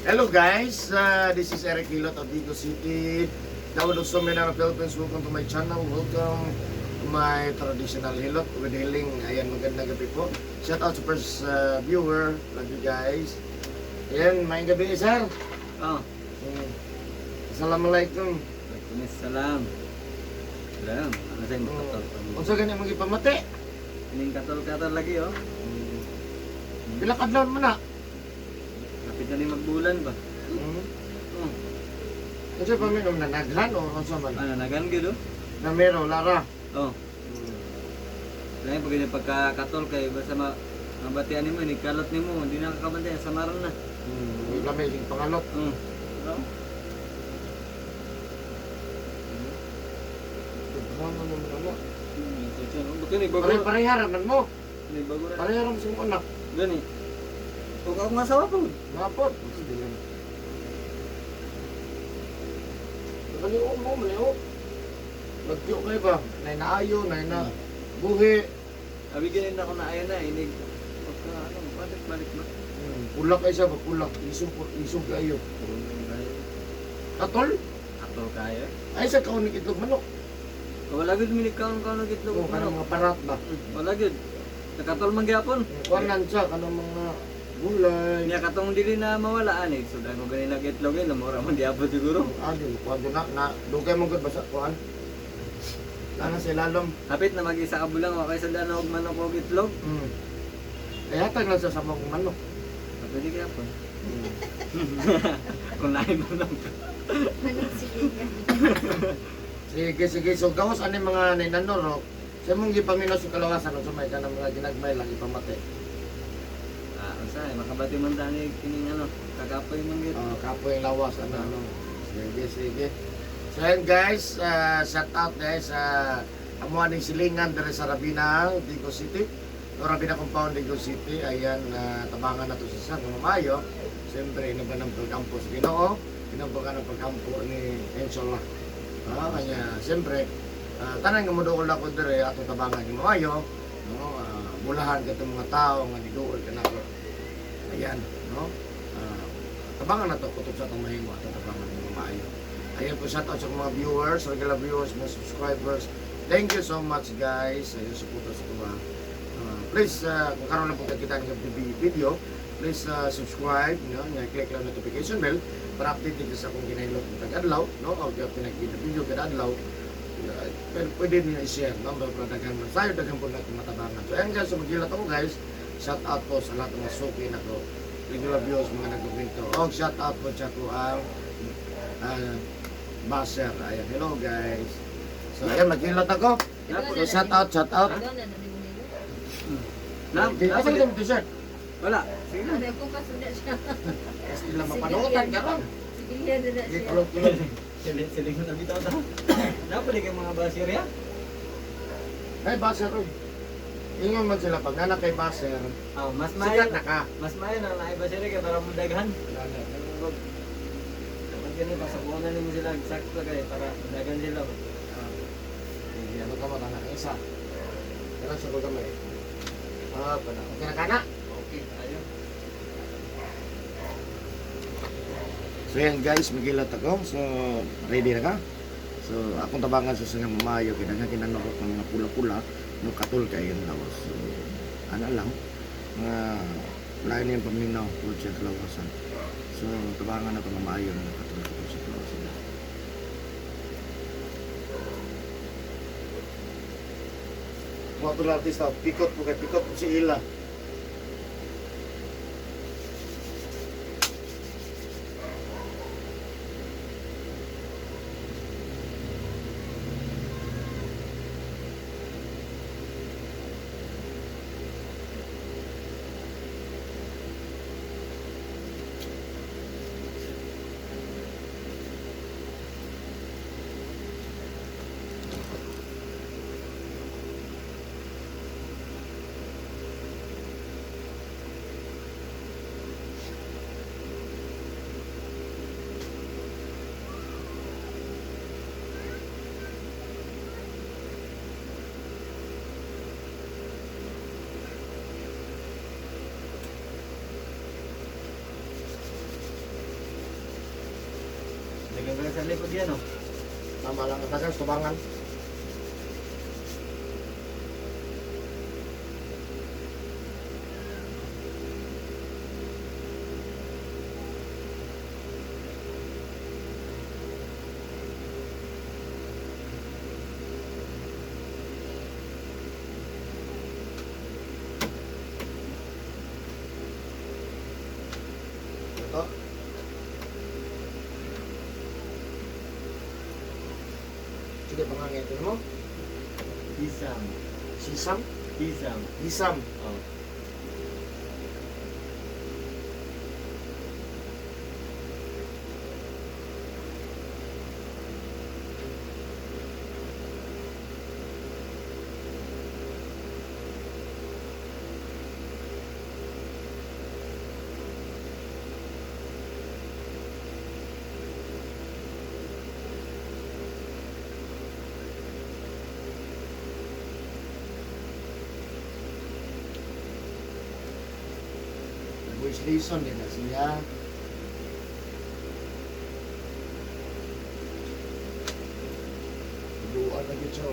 Hello guys, this is Eric Hilot of Vigo City, Davao del Sur, Mindanao, Philippines. Welcome to my channel. Welcome to my traditional hilot with healing. Ayan, magandang gabi po. Shout out sa first viewer. Love you guys. Ayan, maayong gabi, sir. Oh, Assalamualaikum. Waalaikumsalam. Salam. Ano sa'yo katol? Unsa gani mong gipamati? Ining katol-katol lagi oh. Pila ka adlaw mo na? Kapit na ni magbulan ba? Oh. Unsa pa minom na naghan o unsa man? Ano nagan gyud oh. Namero lara. Oh. Lain pag ganyan pagka-katol kay basta mabatian nimo ni kalot nimo, hindi na kakabantay samaran na. Lami yung pangalot. Oh. Oh. Ano mo mo? Bukan ni bago. Pare parehara man mo. Ni bago ra. Parehara mo sa imong anak. Gani. O ako nga sawa po. Mapot. Kani o mo man o. Nagtiyo kay ba? Nay naayo, nay na buhi. Abi ganin ako na ayo na inig pagka ano, balik balik ba? Pula kay siya ba pula. Isog isog kayo. Katol? Atol kayo. Ay sa kaunig itlog manok. Wala gud minig kaon kaon og itlog O og kanang manok. mga parat ba? Wala gud. Nakatol man gyapon. Kuanan siya kanang mga gulay. Nya katong dili na mawala ani. So dagko gani nag itlog eh, mura man gyapon siguro. Ah, di kuan na na dugay mo gud basa kuan. Ana sa ilalom. Hapit na mag-isa ka bulang wa kay sa daan og manok og itlog. Ay hatag lang siya sa mga manok. Pwede gyapon. Kung lahi manok. Manok silingan. Sige, sige. So, gawas ani mga ninanoro, sa mong gipaminaw sa kalawasan, unsa may kanang mga ginagmay lang ipamate. Ah, unsa eh, makabati man tani kining ano, kakapoy man gyud. Kapoy ang lawas, ano, ano. Sige, sige. So, ayun guys, shout out guys sa amuan ning silingan diri sa Rabina, Digos City. O Rabina Compound, Digos City. Ayan, tabangan na to sa San Mamayo. Siyempre, inaban ng pagkampo sa Ginoo, inabangan ng pagkampo ni Inshallah. Kanya, siyempre, tanan nga moduol ako diri atong tabangan ni Mamayo, no? Bulahan katong mga tao nga niduol kanako. Ayan, no? Tabangan na to kutob sa atong mahimo atong tabangan ni Mamayo. Ayan po, shout out sa mga viewers, regular viewers, mga subscribers. Thank you so much guys sa inyong suporta sa tuwa. Please, kung karon lang po kakita ng video, please subscribe, no? Nga click lang notification bell para updated ka sa akong ginahilot ng tag-adlaw, no? O kaya pinagkita video kada adlaw. Pero pwede niyo i-share, no? Para daghan man sayo, daghan po natin matabangan. So, ayan guys, so maghilat ako guys. Shout out po sa lahat ng mga suki na ko. Regular viewers, mga nagkomento. O, shout out po sa ko ang basher. Ayan, hello guys. So, ayan, maghilat ako. So, shout out, shout out. Ikaw na nalimo. Na, Okay, asa na, ka mo t-shirt? wala. Sige na. Ano ko kasunda siya. Kasi lang mapanutan ka ron. Sige na na Sige, siya. kulot-kulot. Siling siling na bitaw ta. Napali kay mga basher ya. Ay, basher, oy. Ingon man sila, pag nana kay basher, Oh, mas maayo. sikat na ka. Mas maayo na naay basher kay para mo daghan. Dapat gani pasabuan na nimo sila sakto kay para daghan sila. Sige, ano ka mo, tanak isa. Kailan sa gamay? Pana. Okay na ka na? Okay, ayo. So yan guys, magilat ako. So, ready na ka? So, akong tabangan sa singa mamayo, kaya nga kinanurot ng mga pula-pula, no katol kayo yung lawas. So, ano lang, mga lain na yung paminaw po siya kalawasan. So, tabangan na ito mamayo na katol ko sa kalawasan. Mga tulad artista, pikot po kay pikot po si Ila. Dagan sa likod yan, oh. Tama lang katagal, tubangan. Ito. Sige, pangangitin mo. Isam. Sisam? Isam. Hisam. Oh. Voice lesson din na siya. Duan na gyud siya.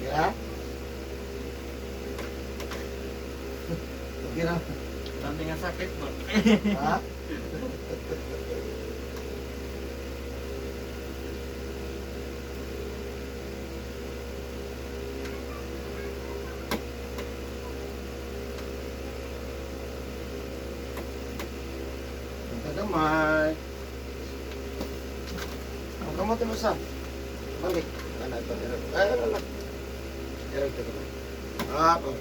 Yeah? Okay na. Dami nga sakit mo. Ha? Punta gamay. Ang kamote mo sa. Balik. Ano ito? Ay, ano lang. Erag ito gamay. Ah, po.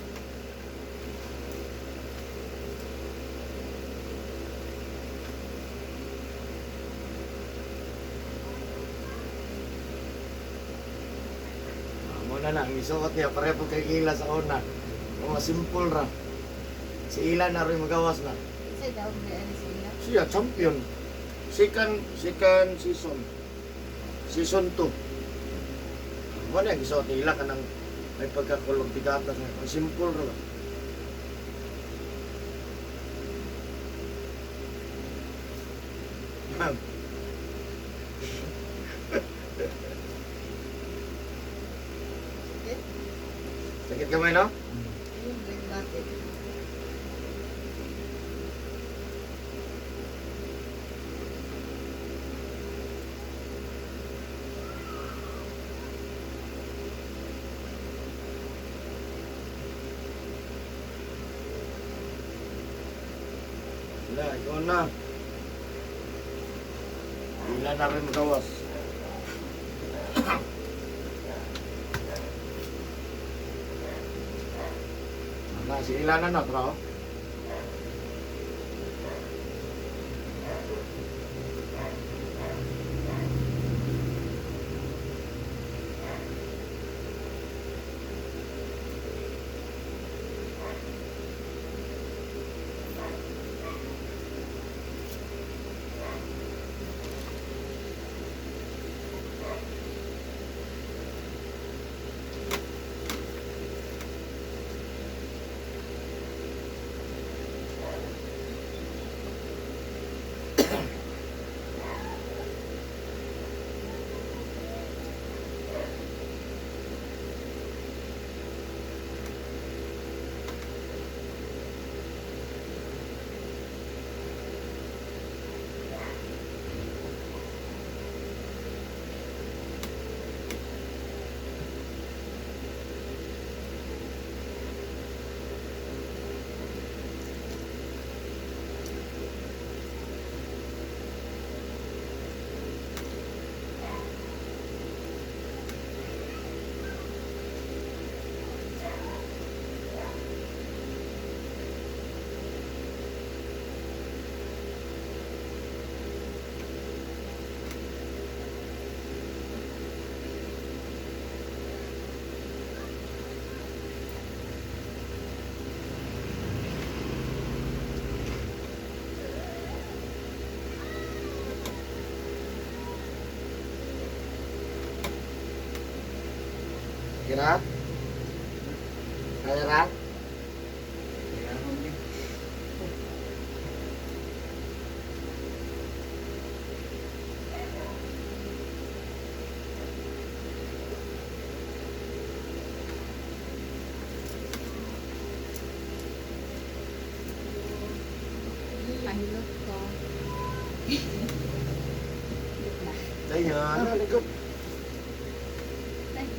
Mo na na, ang isuot niya, pareho po kay Ila sa una. Mga simple ra. Si Ila na rin magawas na. Kasi daw may ano sila. Siya, champion. Second season. Season 2. Mo na ang isuot ni Ila kanang may pagkakulog tigatas na. Ang simple ra ba? Ma'am, Sakit? sakit kamay no? Ayun, black bucket. Wala, ikaw na. Ila na rin magawas. Na, si Ila na na, bro. Okay na? Kaya na? Kaya ako din. Pahilot ko. Dayon. Likod. Ay.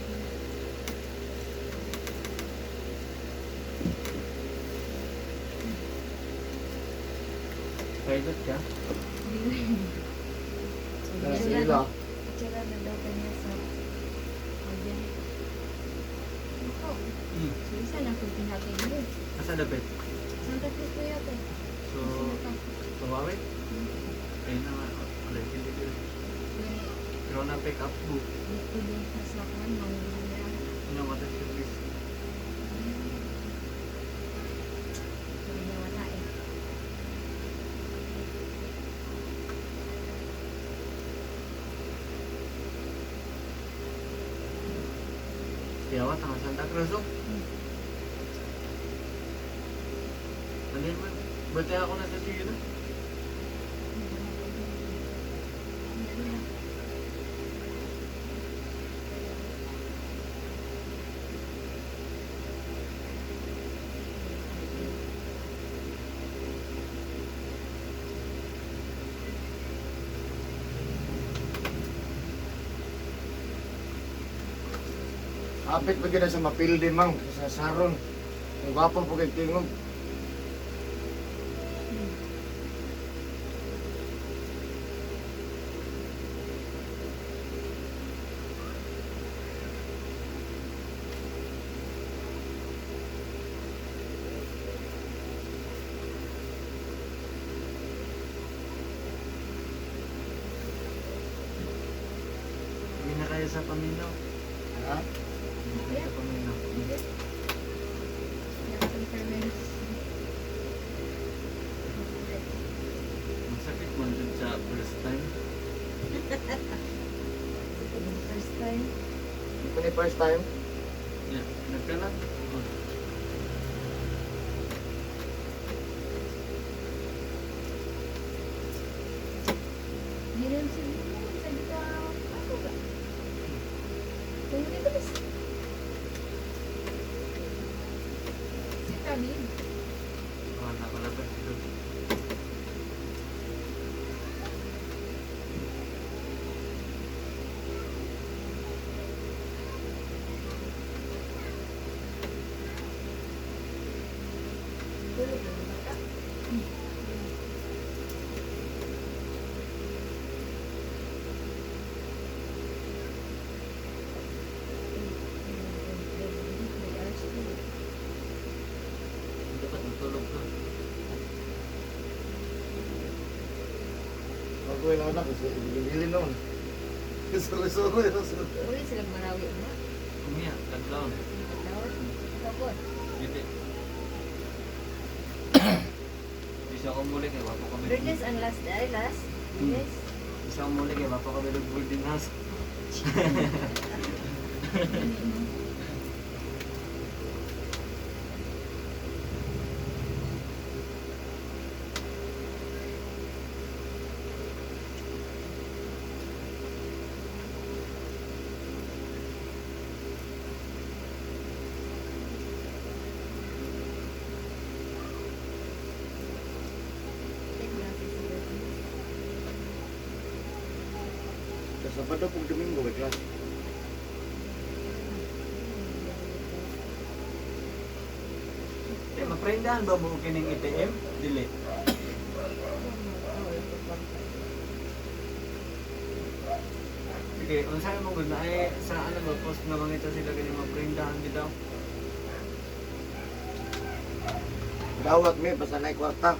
Pilot ka? Tara, sige lang. Picture na daw kanya sa magbiyahe. Ako, so isa na kung pinatay mo. Asa dapat? Santa Cruz po yata. So, Tawawi? Ayun na nga. Wala yung delivery. Pero na pick up book. Dito din sa kan, manghihira. Ano water service? Sabi niya wala eh. Tiyawa, tanga Santa Cruz oh. Ano yun man? Buti ako na sa siyo na. Apit pa gina sa mapildi mang sa saron. Ang gwapo po kay tingog. Hindi na kayo sa paminaw. Ha? Hindi na kayo sa paminaw. Hindi. Masakit man dun sa first time. First time. Hindi pa ni first time. Yeah, nagkalat. Oh. Hindi rin siguro. Sabi ka, ako ba? Kung hindi ko si Tabi. Oh, nakalabas dito. Tulog na naman ka. Dapat matulog ka. Magkuhay lang na kasi ibigili noon. Sorry, sorry, sorry. Uli silang marawi na. Umiya, taglaon. Tawad. Tawad. Dito. Di siya ako muli kay wapo kami. Bridges ang last ay last. Bridges. Di siya ako muli kay wapo kami ng boarding house. Check natin si Bridges. Sa Sabado kung Domingo, may class. Eh, maprendahan ba mo kining ATM? Dili. Sige, unsa mo gud na ay sa ano ba post nga mangita sila kini maprendahan bitaw. Dawat mi, basta na kwarta.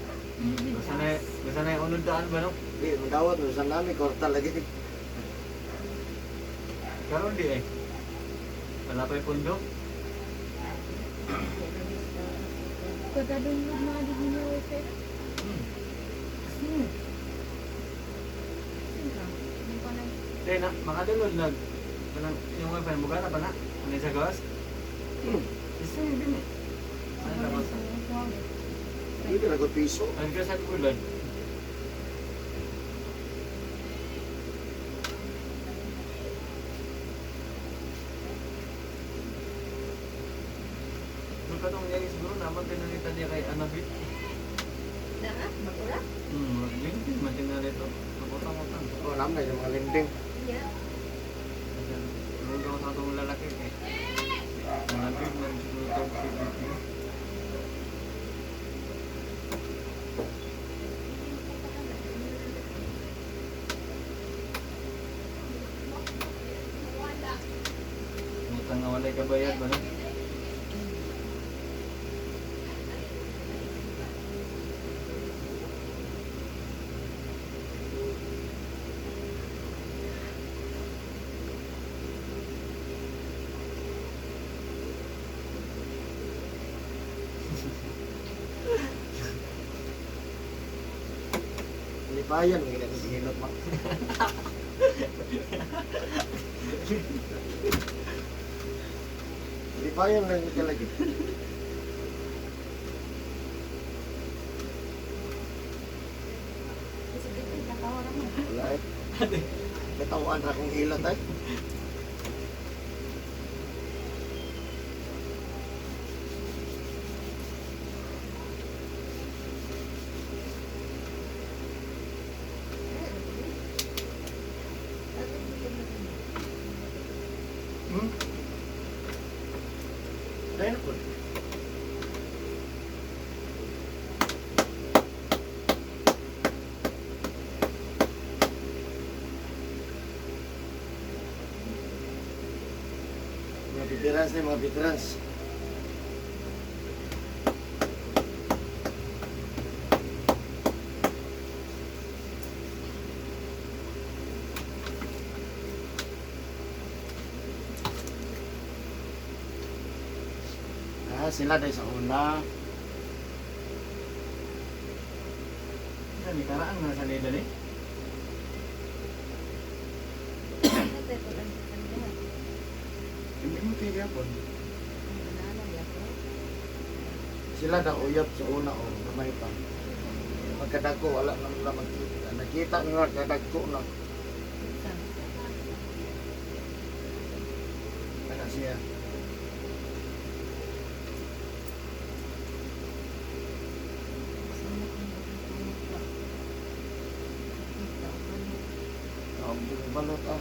Basta na unod daan ba no? Di, dawat mi, basta nami kwarta lagi. Karon di eh. Wala pa'y pundo. Pagka-download mga di niya wifi na. Sino ka? Ano pa na? Dahil na, makadownload nag kanang yung wifi mo gana pa na. Ano sa gawas? Isa yung bini. Ano Ako gawas? rin sa kuwag. Hindi na ko piso. Ano ka sa kulan? Nung katong niya siguro naman tinanita niya kay Anabit. Naa, magura? Maglingkin man tinanito. Magutang-utang. Oh, naman na yung mga lending. Iya. Nung ako sa atong lalaki kay Anabit man siguro tawag si BP. Utang nga walay kabayad ba no? Libayan, may ginagasinilot mo. Libayan lang yung kalagi. Kasi dito, katawa naman. Wala eh. Katawaan ra akong hilot eh. Dahil po. Mga veterans na mga veterans. Ah, sila dahil sa una. Sa ni karaan nga sa nila ni. Hindi mo tigapon. Sila na uyab sa una o gamay pa. Pagkadagko wala na nila magkita. Nakita nila kadagko na. Ano siya? Oh, balot ah.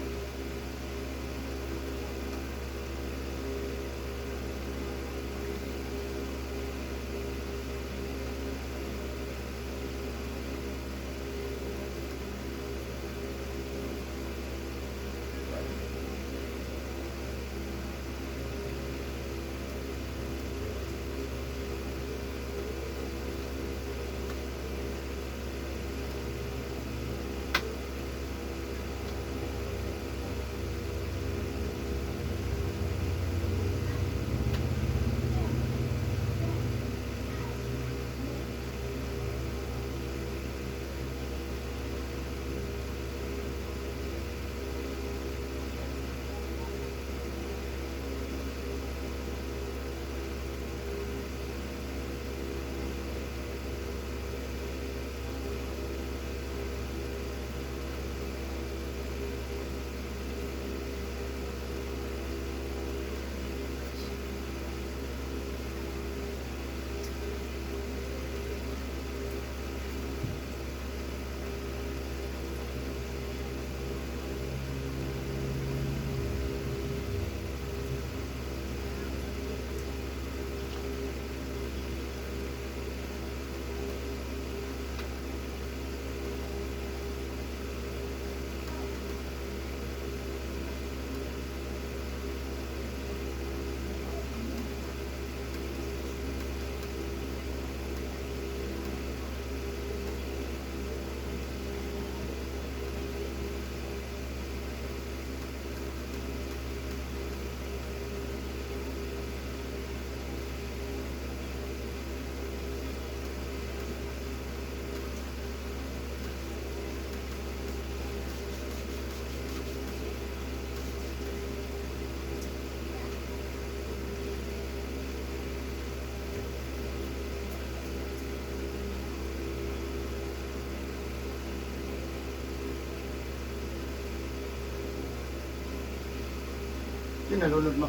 Yun, nalunod mo.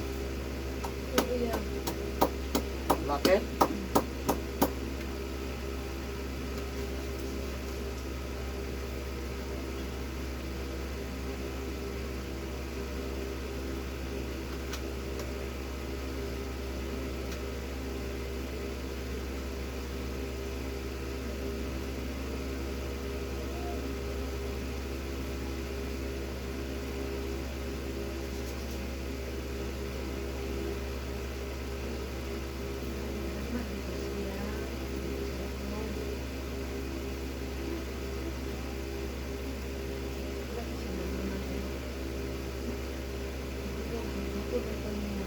Iya. Laki? Dito siya. Wala ko siya nalunod. Dito ba niya?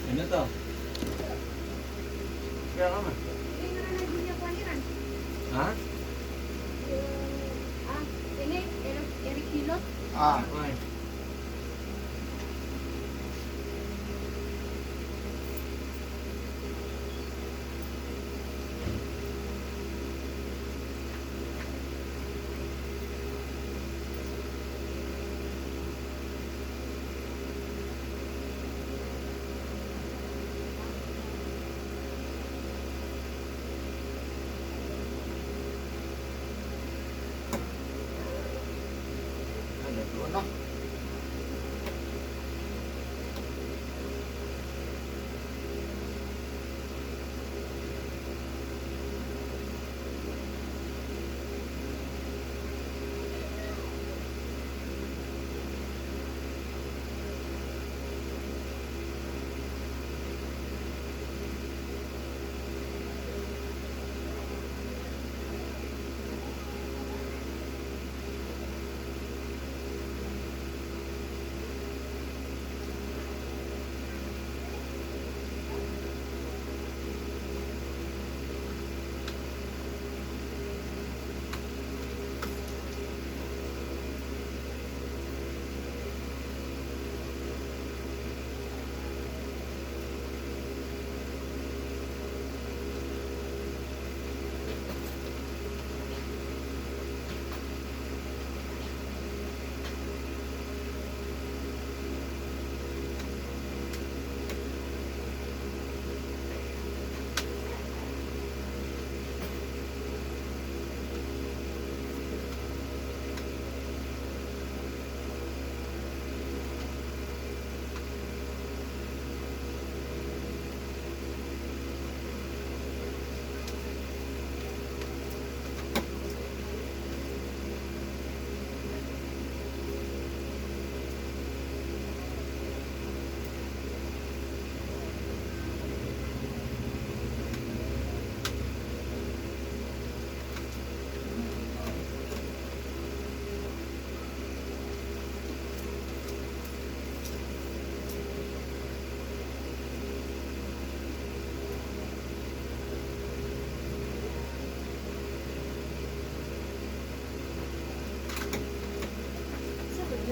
Ano to? Kaya ka man. Hindi na lang niya kuaniran. Ha? Ah, ini Eric Eric Hilot. Ah. Okay. Ano, doon na.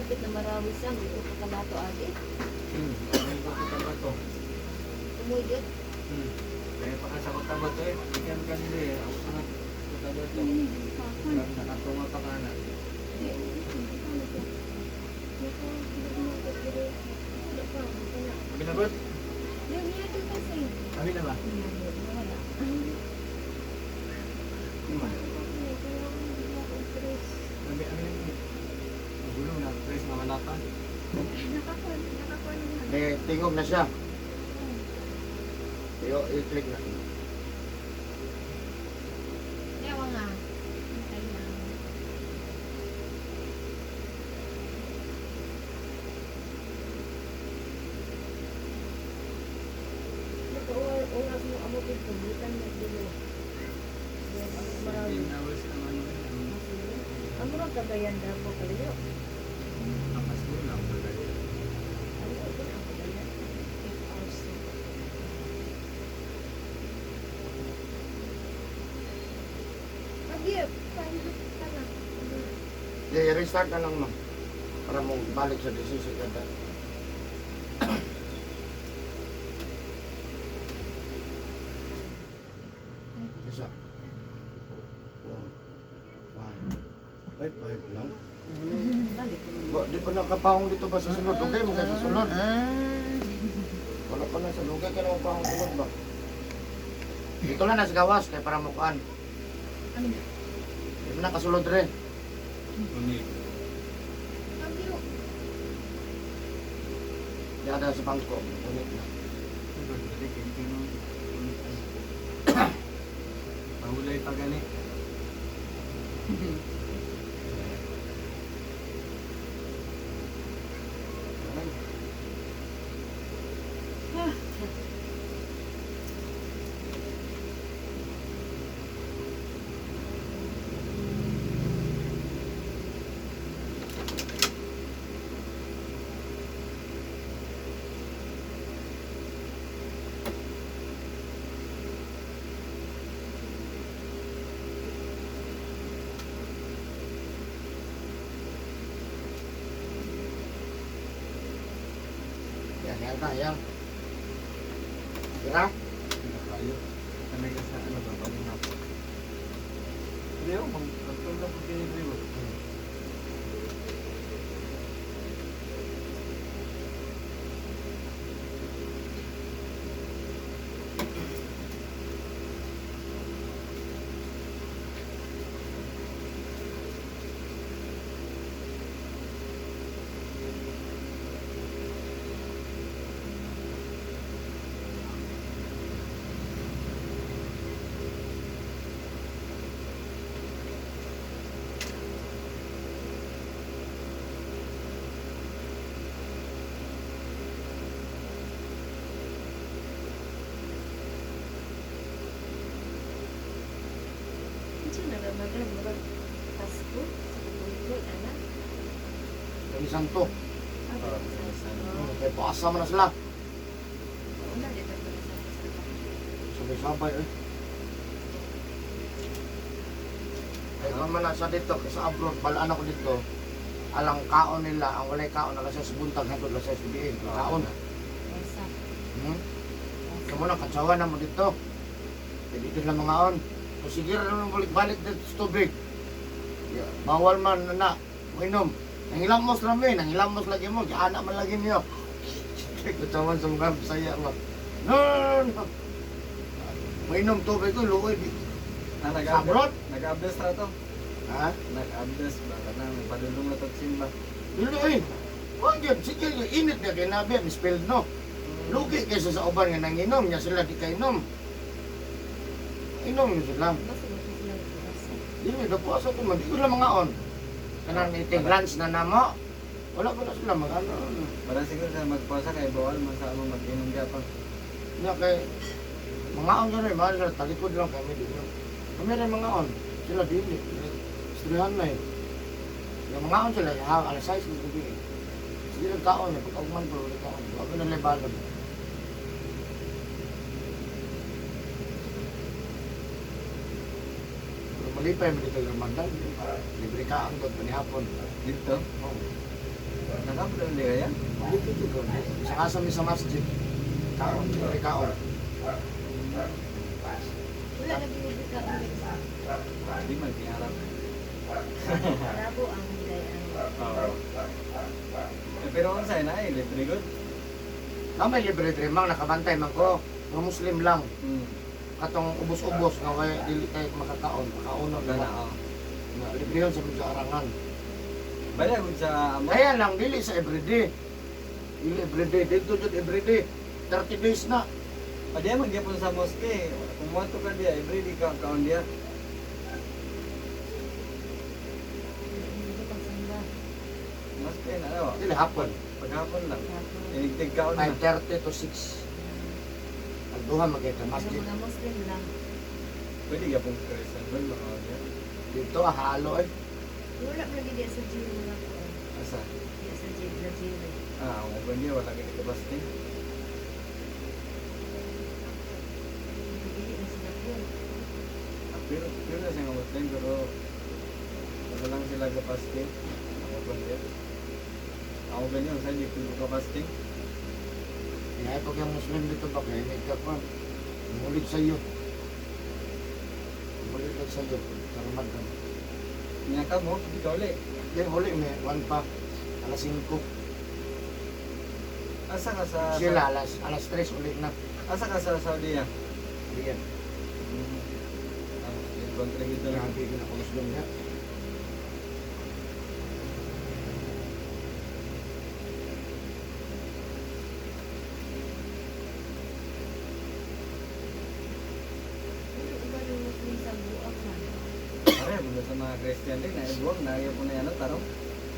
Dapit na Marawi sa dito Cotabato agi. Ay ko Cotabato. Tumuyot. Kaya pa ka sa Cotabato eh. Ikan ka nila eh. Ako sa Cotabato. Nakatunga pa ka na. Abi na ba? Abi na ba? Abi abi na. Magulo na. Press na wala pa. May tingog na siya. Iyo, i-click na. Yawa nga. Antay lang. Oras mo abot ito, butan mo dito. Abot Marawi. 15 hours ang ano eh. Ang murag Cagayan Davao kaliyo. Ang mas mo lang. Ano ito ang Cagayan? 8 hours. Pag-iip, paano? I-restart na lang, ma'am. Para mo balik sa decision ka. Isa. Four. Five. Ay, five lang. Balik. Ba, di pa nakapahong dito ba sa sunod? Okay, mo sa sunod. Wala pa na sa lugay ka na mapahong sunod ba? Dito lang nasa gawas kay para mukuan. Ano na? Di mo nakasulod rin. Unik. Pag-iip. Di ada sa bangko. Ulit na. Pahulay pa gani. Yan, yan na, yan. Tira? Kayo. Talaga sa ano ba? Paminap. Hindi ako. Magtulog na po kayo dito. Unsa na ba murag Pasko sa Katoliko ana? Kami santo. Ah, Kaya paasa mo na sila. Una dito pa sa Sabay-sabay eh. Kaya kung man nasa dito, kasi sa abroad, balaan ako dito. Alang kaon nila, ang walay kaon, alas 6 buntag, hangtod alas 6 gabi. Kaon. Esa. Hmm? Kamu na, katsawa na mo dito. Pwede din lang mga on. Kung sige rin balik-balik dito sa tubig. Ya, bawal man na na, mainom. Nangilamos lang eh, nangilamos lagi mo, giana man lagi niyo. Katsawan sa mga Bisaya ba. No, no, no, no. Mainom tubig ko, luoy. Ah, Sa abroad? Nag-abdas na to. Ha? Nag-abdas ba? Kanang padulong na to simba. Dili eh. Wag yun, sige, init na kay nabi, mispelled no. Lugi kaysa sa uban nga nanginom, niya sila di kainom. Inom yun sila. Basta mo sila asa. Dili, dapo asa ko man, di ko lang mga on. Kanang iting lunch na namo. Wala ko na sila mag ano. Parang siguro sa magpasa kay bawal man sa amo mag-inom ka pa. Niya kay mga on gano'n, mahal sila, talikod lang kami dito. Kami rin mga on, sila dili. Istrihan na eh. Yung mga on sila, ha, alas 6 ng gabi eh. Sige lang kaon eh, pagkaugman ko, wala kaon. Wala ko na lebalon. Pero malipay mo dito yung Ramadan. Libre ka ang doon, panihapon. Dito. Oh. Nakapulong di kaya? Dito dito. Sa asa mi sa masjid. Kaon, libre kaon. Wala na libre ka ulit. Di man kinarap. Rabo ang hilay ang Oo. Eh, pero ang sa'yo na eh, libre good. Na may libre diri mang nakabantay man ko. Mga Muslim lang. Katong ubos-ubos nga way dili kay makakaon, makaunon Gana, na. oo. Na libre yun sa mga arangan. Bala, kung sa amo. Kaya lang dili sa everyday. Dili everyday, dito jud everyday. 30 days na. O diya, magyapon sa mosque. Kung mo ka diya, everyday ka kaon diya. hindi pagsamba. Mosque na, ano? Dili hapon. Paghapon lang. Inigtig kaon na. 5:30 to 6. Agduha magkita Pero masjid. mga Muslim lang. Pwede gyapon Christian doon, mga diya. Dito halo eh. Wala pa lagi diya sa gym mga ko. Asa? Diya sa gym, la gym. Ah, ang uban niya, wala ganito basti. Dili na sila po. Ah, pero, pero na siya nga Muslim, pero wala lang sila kapasti. Ang uban niya. Ang uban niya, saan di ko kapasti. Kaya pag yung Muslim dito ba kaya may ka pa. Mulit sa iyo. Mulit lang sa iyo. Sa Ramadan. Niya ka mo, di ka uli. Yan huli may one pa. Alas 5. Asa ka sa... Sila alas 3 uli na. Asa ka sa Saudi ah? Diyan. Ah, Muslim country dito lang. Grabe ko na Muslim niya. Pero iba ng Muslim sa buang man. Pare, mula sa mga Christian din, naibuang, naiya po na yan, ano, tarong.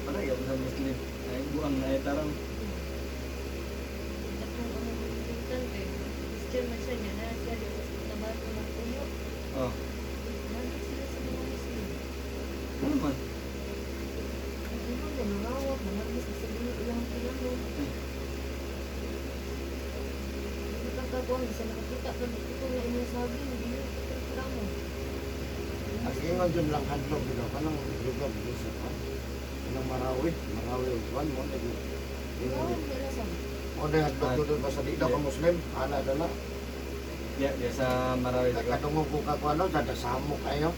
Pare, po sa Muslim. Naibuang, naitarong. Atong ang Muslim kay Christian man siya niya na siya dito sa Cotabato ng puyo. Oh, Nandito sila sa mga Muslim. ano man? Ang ibang nangarawak, nangargis sa dili ilang pinano. Nakakakuha, isa nakakita ka dito na inyong sabi, hindi yun mo. Ang ingon dyan lang hadlok dito. Kanang lugar dito sa pa. Kanang Marawi. Marawi one mo na yun. Oo, nila sa Mo na hadlok dito basta di daw ka Muslim. Ana dala. Ya, ya sa Marawi ko. Kadungog ko ka kuano dada samo kayo.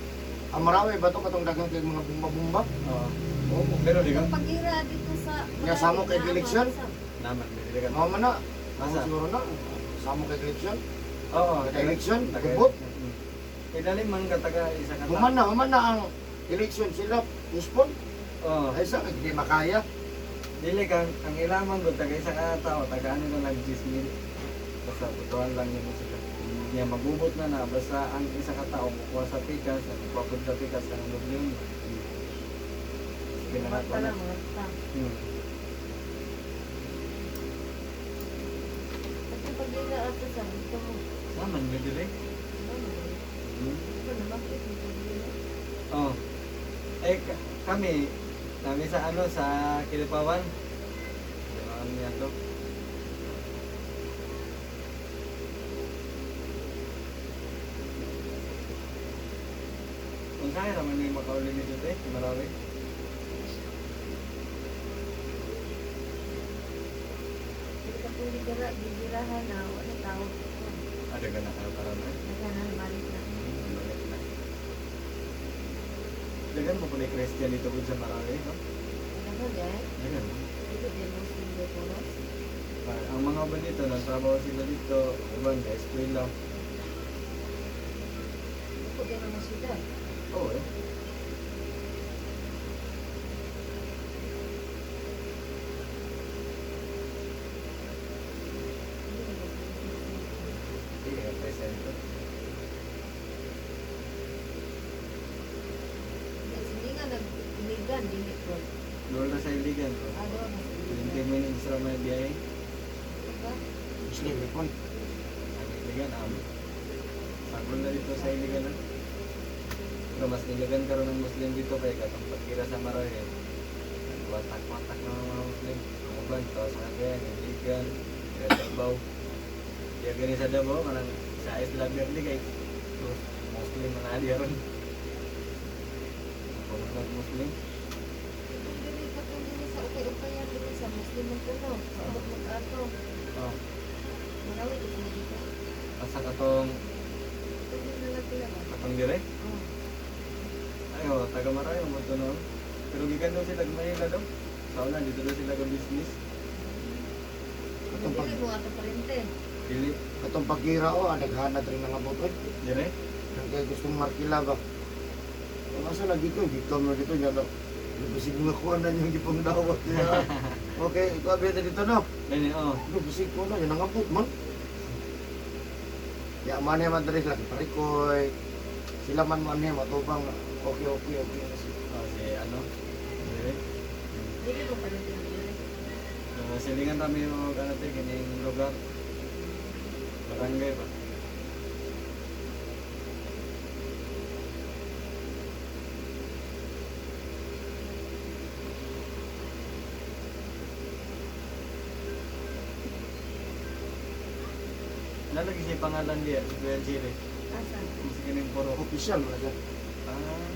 Ang Marawi ba to katong daghang kay mga bumba-bumba? Oo. Oo. Pero di ka? Ang pag-ira dito sa Nga, samo kay election? Naman, di ka. Mao man na. Mao Asa? siguro na. Samo kay election. Oo, Taga election, taga gubot. election. Ilalim man ka taga isa ka. Human na ang election sila. Postpone. Oo. Ay sa hindi makaya. Dili kang ang ilaman ko taga isa ka tao, taga ano na lang 10,000. Basta butuan lang nimo sila. Niya magubot na na basta ang isa ka tao mukuha sa pikas, ang mukuha pud sa pikas ang milyon. Pinakakuha na. Lang, mga ta. At ang pag-ira ato sa dito mo. Naman may dili. Ano? Ito na bakit yung pag-ira? Oh. Eh kami kami sa ano sa Kilipawan. Kilipawan niya to. Kung saan naman may makauli nito eh, Marawi. Pero kapag gigirahan gigirahan na wala tao. Ada ka na kayo para na. Naghanan balik na. Balik na. Dagan mo pala Christian dito po sa Marawi, no? Ano dahil? Dagan. Dito din Muslim dito no? Ang mga uban dito, nagtrabaho sila dito, uban, sa eskwela. Ako din ang sila. Oo eh. Hindi ka Christian dito. Hindi nga nag-iligan, dili ko. Doon na sa Iligan. Ah, doon na sa 20 Iligan. minutes ra may biyahe. Diba? Muslim ipon. Ang Iligan, Sagol na dito sa Iligan. Ah. Pero mas niligan karon ng Muslim dito kay katong pagkira sa Marawi. Watak-watak ng mga Muslim. Ang uban to sa Cagayan, Iligan, sa Davao. Diya gani sa Davao, kanang sa Isla Verde kay Muslim na diya ron. Kung nag Muslim, Itong dili, katong dili sa ukay-ukayan. ko no. Sabot mo ato. Oh, Marawi ko sila dito. asa katong Pwede na lang sila ba? katong dire? Oh. Ay, oh, taga Marawi mo to noon. Pero gikan daw sila Manila daw. Sa una dito daw sila ga business. Katong pag Dili mo ato parente. Dili katong pagkira o, ah, daghana diri nga abot oy. dire. Nang kay gustong markila ba. Kung asa lagi ko, dito mo dito niya no. Bisig nga kuha na niyang gipangdawat niya. Okay, ikaw abiyata dito no. Dili oh. Ano, bisig ko na, yun ang abot man. Ya man man diri sila parikoy. Sila man man niya matubang. Okay na siya. Oh, si ano? Dire. Dili mo parente ng dire. Silingan kami og ano te kining lugar. Barangay ba? Nalagi siya pangalan diya, si Kuya Chile. Asa? Mas kining puro. Official man siya. Ah,